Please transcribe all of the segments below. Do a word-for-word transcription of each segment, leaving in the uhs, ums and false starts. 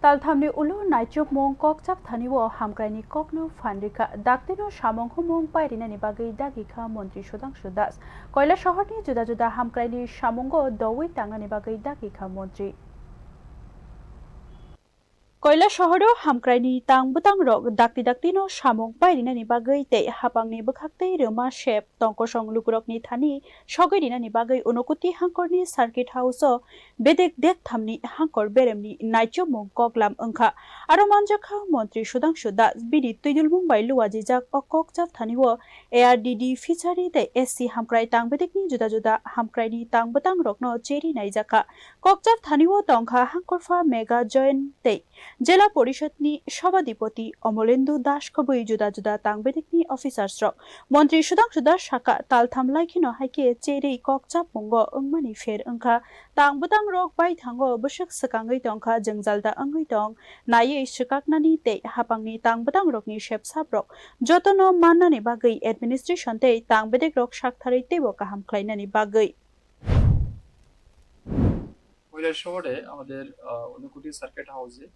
Talthamni ulo naichomung kokchap thani o hamkraini kokno phan rikha, daktino samung humung pairinani bagwi dagi kha Montri Sudhangshu Das. Koilasohorni juda juda hamkraini samungo doui tangnani bagwi dagi kha Montri. Koilasohoro hamkraini tang bwtangrok dakti daktino samung pairinani bagwi tei hapangni bwkhaktwi rwma sep tongkosong lukurokni thani sogwi rinani bagwi Unokuti hangkorni Circuit House-o bedek dekthamni hangkor beremni naichomung koklam wngkha. Aro manjakha Montri Sudhangshu Das bini twidulmung bai luajijak o kokchap thani o A R D D, Fishery tei S C hamkrai tang bedekni juda juda hamkraini tang bwtangrokno cheri naijakha. Kokchap thani o tongkha hangkorpha Mega Joint tei Jela Porishadni Sabhadipoti Omolendu Das khobwi juda juda tang bedekni officers rok. Montri Sudhangshu Das saka, taltham lai kheno hai khe cherwi kokchapmungo wngmani pher wngkha. Tang bwtangrok baithango bwswk swkangwi tongkha, jwngjalda wngwi tong, naiwi swkaknani tei hapangni tang bwtangrokni sepsaprok jotono mannani bagwi administration tei tang bedekrok saktharwi teibo kaham khlainani bagwi. কৈলাসহরে আমাদের, আহ, ঊনকোটি সার্কিট হাউসে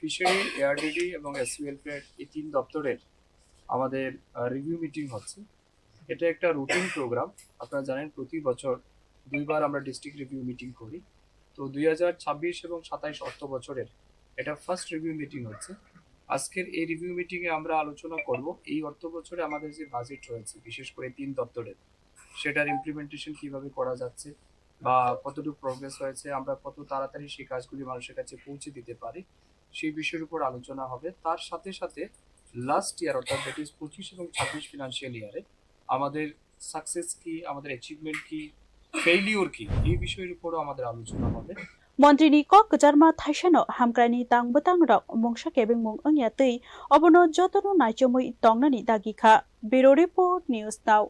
fishery, ARDD এবং SC welfare, এই তিন দপ্তরের আমাদের, আহ, review meeting হচ্ছে। এটা একটা রুটিন প্রোগ্রাম। আপনারা জানেন, প্রতি বছর দুইবার আমরা ডিস্ট্রিক্ট রিভিউ মিটিং করি। তো দুই হাজার ছাব্বিশ এবং সাতাইশ অর্থ বছরের এটা ফার্স্ট রিভিউ মিটিং হচ্ছে। আজকের এই রিভিউ মিটিংয়ে আমরা আলোচনা করব এই অর্থ বছরে আমাদের যে বাজেট রয়েছে, বিশেষ করে তিন দপ্তরের, সেটার ইমপ্লিমেন্টেশন কিভাবে করা যাচ্ছে বা কতটুকু প্রোগ্রেস হয়েছে, আমরা কত তাড়াতাড়ি সেই কাজগুলি মানুষের কাছে পৌঁছে দিতে পারি, সেই বিষয়ের উপর আলোচনা হবে। তার সাথে সাথে লাস্ট ইয়ার, অর্থাৎ দ্যাট ইজ পঁচিশ এবং ছাব্বিশ ফিনান্সিয়াল ইয়ারে আমাদের সাকসেস কি, আমাদের অ্যাচিভমেন্ট কি, ফেইলিওর কি, এই বিষয়ের উপরও আমাদের আলোচনা হবে। Montri ni kok kwcharma thaisano hamkrai ni tang bwtang rok mungsa kebengmung wngya twi obono jotono naichomwi tongnani dagi kha. Bureau Report, News Now.